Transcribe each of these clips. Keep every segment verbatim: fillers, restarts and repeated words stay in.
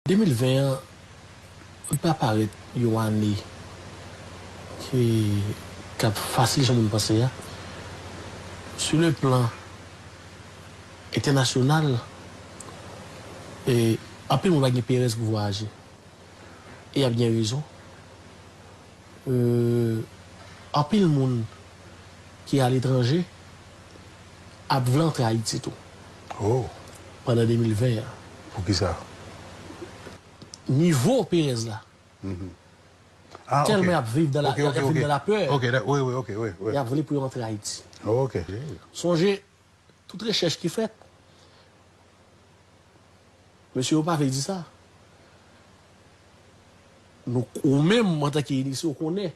De mil ven an, li pa parèt yon ane ki, k ap fasil jan moun panse a. Sou le plan entènasyonal, e, anpil moun pa gen perèz pou vwayaje. E y ap gen rezon. E, anpil moun ki aletranje ap vle antre Ayiti tou. Oh. Pandan de mil ven an. Poukisa? Nivo perèz la. Mhm. Ah, tèlman y ap viv dan la, y ap viv dan lapè. Ok, wi, wi, ok, wi, wi. Y ap vle pou yo antre Ayiti. Ok. Sonje, tout rechèch ki fèt, mesye yo pa vle di sa. Nou, ou menm, antanke inisye, ou konnen,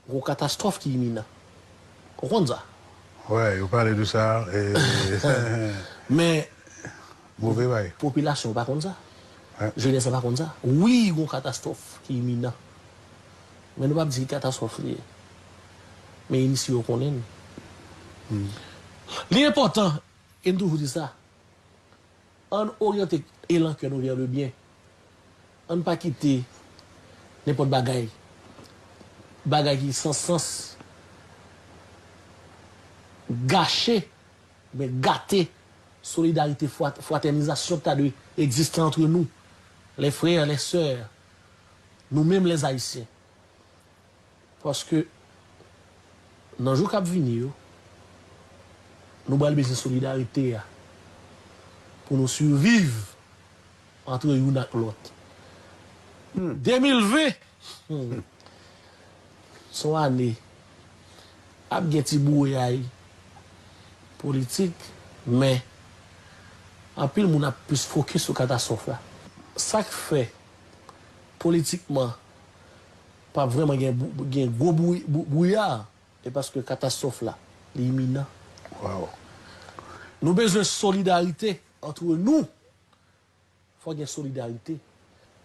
gon katastwòf ki iminan. Ou konn sa? Wi, yo pale de sa. E, men, move bay. Popilasyon pa konn sa. Jenès la pa konn sa. Wi, gon katastwòf ki iminan. Men nou p ap di ki katastwòf li ye. Men inisye yo konnen l. Li enpòtan, e n toujou di sa, ann oryante elan kè nou vers le bien. Ann pa kite nenpòt bagay, bagay ki san sans, gache, men gate solidarite, fwa-, fratènizasyon ki ta dwe egziste antre nou, les frères, les sœurs, nou menm les Haïtiens. Paske nan jou k ap vini yo, nou pral bezwen solidarite a pou nou siviv antre youn ak lòt. De mil ven, hmm, se yon ane ap gen ti bouyay politik, men anpil moun ap plis fokis sou katastwòf la. Sa k fè politikman p ap vrèman gen bou-, gen gwo bou-, bou-, bouya, e paske katastwòf la, li iminan. Wow. Nou bezwen solidarite antre nou. Fò gen solidarite.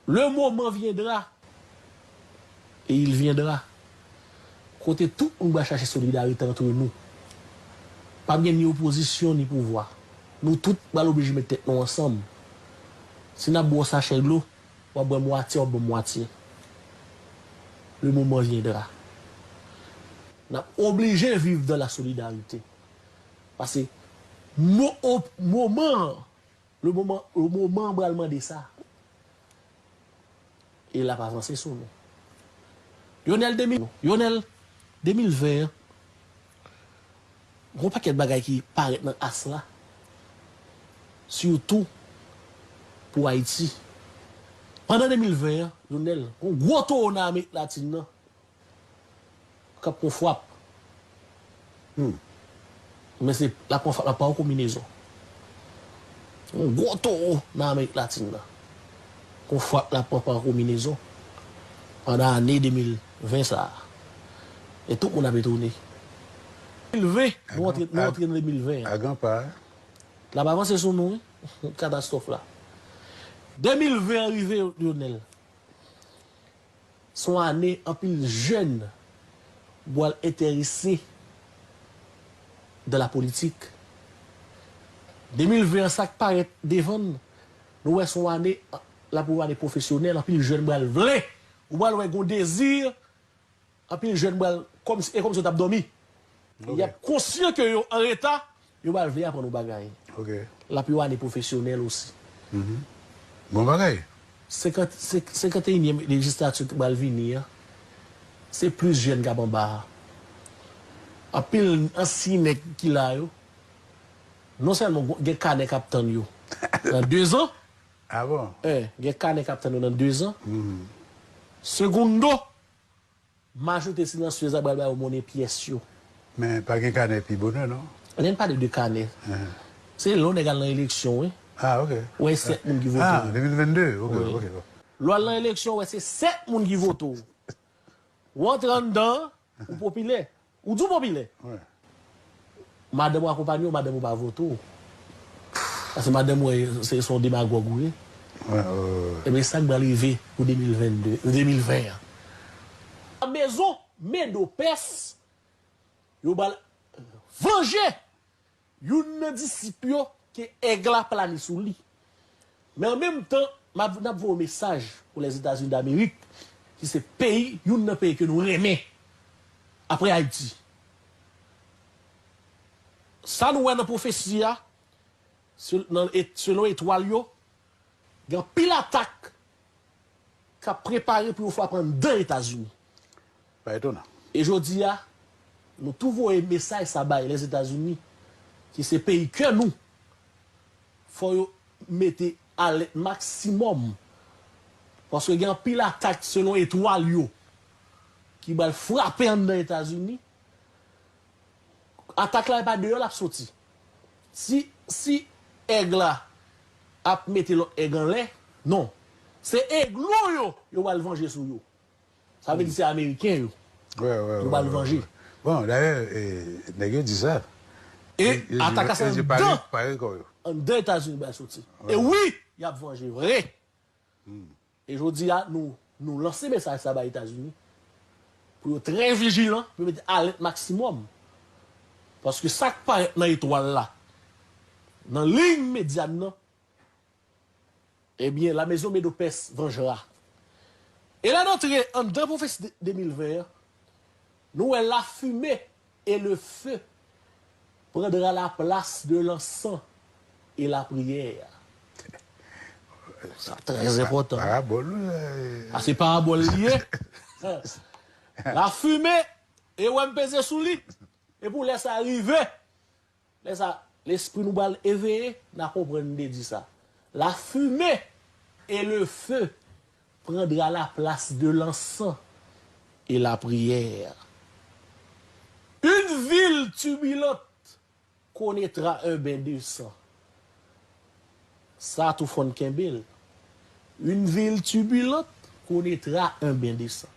Le moment viendra, et il viendra, kote tout moun pral chache solidarite antre nou. P ap gen ni opozisyon, ni pouvwa. Nou tout pral oblije met tèt nou ansanm. Si n ap bwè yon sachè dlo, w ap bwè mwatye, w ap ban m mwatye. Le moment viendra. N ap oblije viv dans la solidarité. Paske mo-, o-, moman an, le moment, le moment an pral mande sa. E l ap avanse sou nou. Lyonel de mil, Lyonel, de mil ven an, gon pakèt bagay ki parèt nan as la, sitou pou Ayiti. Pandan de mil ven an, Lyonel, gon gwo towo nan Amerik Latin nan k ap pran frap. Hmm. Men se, l ap pran frap la pa yon konbinezon. Yon gwo towo nan Amerik Latin nan. Yon frap la pran pa yon konbinezon. Pandan ane de mil ven sa a. E tout moun ap etone. De mil ven, nou antre, nou antre nan de mil ven an. Agan pa. L ap avanse sou nou, wi. Katastwòf la. De mil ven an rive, Lyonel. Se yon ane anpil jèn pral enterese dans la politique. De mil ven an, sa k parèt devan n, nou wè se yon ane, l ap yon ane pwofesyonèl, anpil jèn pral vle, ou pral wè gon dezi, anpil jèn pral, kòmsi, e kòmsi yo t ap dòmi. Ok. Y ap konsyan ke yo an reta, yo pral vle aprann yon bagay. Ok. L ap yon ane pwofesyonèl osi. Mhm. Bon bagay. Senkant, senk-, senkanteyinyèm lejislati ki pral vini an, se plis jèn k ap anba a. Anpil ansyen nèg ki la yo, non sèlman gen kanè k ap tann yo nan dezan, ah bon? Eh, gen kanè k ap tann yo nan dezan. Mhm. Segundo, majorite silansyez la pral ba yo monnen pyès yo. Men pa gen kanè pi bonè, non? Lè n pale de kanè, se lè yon nèg al nan eleksyon, wi. Ah, ok. Wè sèt moun ki vote. Ah, de mil vennde, ok, ok. Lè w al nan eleksyon, wè se sèt moun ki vote w. Ou antre anndan, ou popilè. Ou di w popilè. Wi. Madanm ou akonpaye w, madanm ou pa vote w. Paske madanm ou wè se, se yon demagòg ou ye. Wi, wi, wi. Ebyen, sa k pral rive pou de mil vennde, de mil ven an. Nan mezon Medopès, yo pral vanje youn nan disip yo ke èg la plane sou li. Men an menm tan, m ap, n ap voye yon mesaj pou Lèzetazini Damerik, ki se peyi, youn nan peyi ke nou renmen, apre Ayiti. Sa nou wè nan pwofesi a, sel-, nan et-, selon etwal yo, gen anpil atak k ap prepare pou yo frape anndan Etazini. Pa etonan. E jodi a, nou tou voye mesaj sa bay Lèzetazini, ki se peyi kè nou, fò yo mete alèt maksimòm. Paske gen anpil atak selon etwal yo ki pral frape anndan Etazini. Atak la, e pa deyò l ap soti. Si, si èg la ap mete lòt èg anlè, non. Se eglo yo, yo pral vanje sou yo. Sa vle di se Ameriken yo. Yo pral vanje. Bon, dayè, e, nèg yo di sa. E atak la se anndan, anndan Etazini pral soti. E wi, y ap vanje vre. E jodi a, nou, nou lanse mesaj sa bay Etazini pou yo trè vijilan, pou yo mete alèt maksimòm. Paske sa k parèt nan etwal la, nan liy medya n nan, ebyen, la maison Medo-Perse vengera. E lè n antre anndan pwofesi de, de mil ven an, nou wè la fumée et le feu prendra la place de l'encens et la prière. Sa trè enpòtan. Parabòl, wi. A, se parabòl li ye. La fumée, e wè m peze sou li. E pou lè sa rive, lè sa, lespri nou pral eveye, n a konprann m te di sa. La fumée et le feu prendra la place de l'encens et la prière. Une ville turbulente connaîtra un bain de sang. Sa tou fò n kenbe l. Une ville turbulente connaîtra un bain de sang.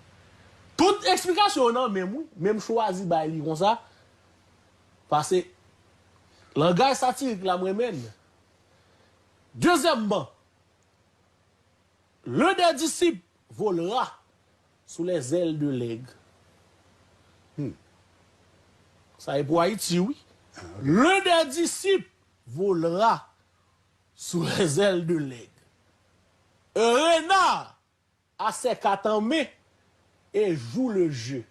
Tout eksplikasyon yo nan men m, wi. Men m chwazi bay li konsa. Paske langaj satirik la, m renmen l. Dezyèmman, l'un des disciples volera sous les ailes de l'aigle. Hmm. Sa e pou Ayiti, wi. Ah, ok. L'un des disciples volera sous les ailes de l'aigle. Un renard a ses quatre en main et joue le jeu.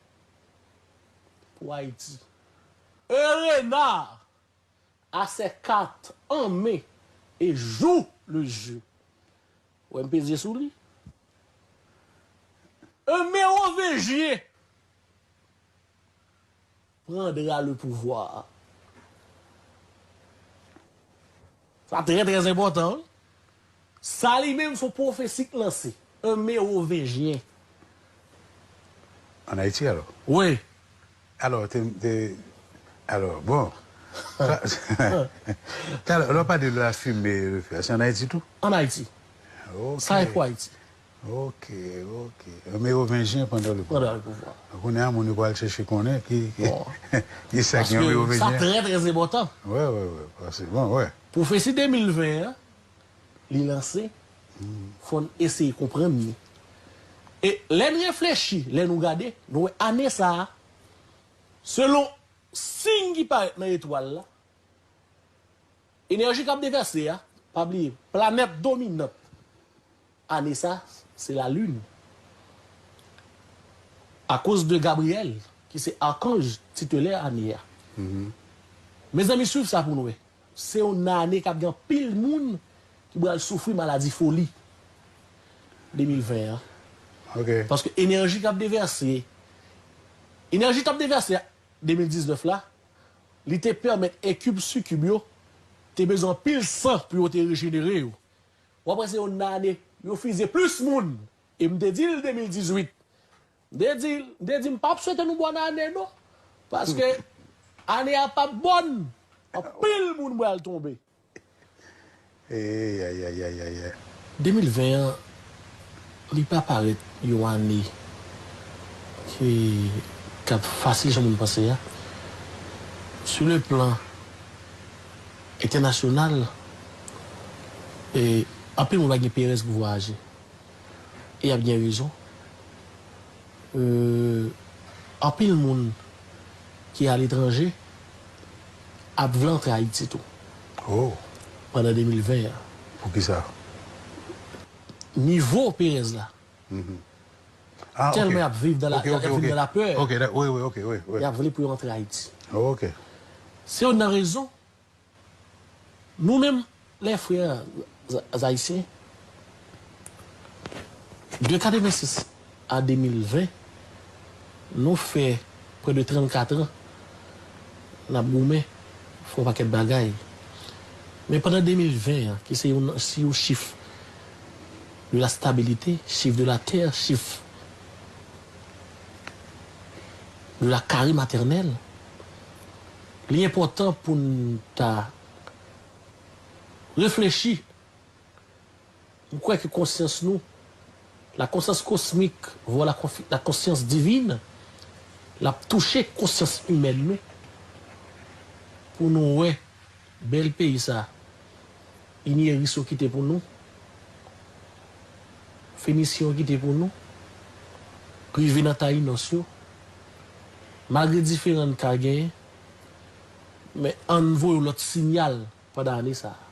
Pou Ayiti. Un renard a ses quatre en main et joue le jeu. Ou wè m peze sou li. Un Mérovingien prendra le pouvoir. Sa trè, trè enpòtan, wi. Sa li menm, se yon pwofesi k lanse. Un Mérovingien. Ann Ayiti, alò? Wi. Alò, te, te, alò, bon. Sa, talè, lè w pale de la fime, le fè, se ann Ayiti tou? Ann Ayiti. Ok. Sa e pou Ayiti. Ok, ok. Mérovingien prendra le pouvoir. Prendra le pouvoir. Kounye a, moun yo pral chèche konnen ki, ki, bon, ki sa ki yon Mérovingien. Paske sa trè, trè enpòtan. Wè, wè, wè. Paske, bon, wè. Pwofesi de mil ven an, li lanse, fò n eseye konprann li. E lè n reflechi, lè nou gade, nou wè ane sa a, selon siy ki parèt nan etwal la, enèji k ap devèse a, pa bliye, planèt dominant ane sa, se lalin. Akoz de Gabriyèl, ki se akanj titelè ane a. Mhm. Mezanmi, swiv sa pou n wè. Se yon ane k ap gen anpil moun ki pral soufri maladi foli. De mil ven an. Ok. Paske enèji k ap devèse, enèji k ap devèse de mil diznèf la, li te pèmèt ekip sikib yo te bezwen anpil san pou yo te rejenere yo. W ap wè se yon ane yo fize plis moun. E m te di l de mil dizuit. M te di l, m te di m p ap swete nou bòn ane non. Paske ane a p ap bòn. Anpil moun pral tonbe. Ey, ay, ay, ay, ay, ay. De mil ven an, li pa parèt yon ane ki, k ap fasil jan moun panse a. Sou le plan entènasyonal, e, anpil moun pa gen P R S pou vwayaje. E y ap gen rezon. Euh, anpil moun ki aletranje ap vle antre Ayiti tou. Oh. Pandan de mil ven an. Poukisa? nivo perèz la. Ah, Tèlman ok. Y ap viv nan la, Ok, y ap ok, viv ok. Nan lapè. Ok, da- wi, wi, ok, wi, wi. Y ap vle pou yo antre Ayiti. Ok. Se youn nan rezon. Nou menm, lè frè Ayisyen, de katrevensis a de mil ven, nou fè prè de trannkat an n ap goumen, fè yon pakèt bagay. Men pandan de mil ven an, ki se yon, se yon chif de la stabilite, chif de la tè, chif de la kare matènèl, li enpòtan pou n ta reflechi. M kwè ke konsyans nou, la conscience cosmique, vwa la, la conscience divine, l ap touche konsyans imèn nou pou nou wè bèl peyi sa, Inieris yo kite pou nou, Fenisyen yo kite pou nou, rive nan Tayinòs yo, malgre diferan n ka genyen, men ann voye yon lòt siyal pandan ane sa a.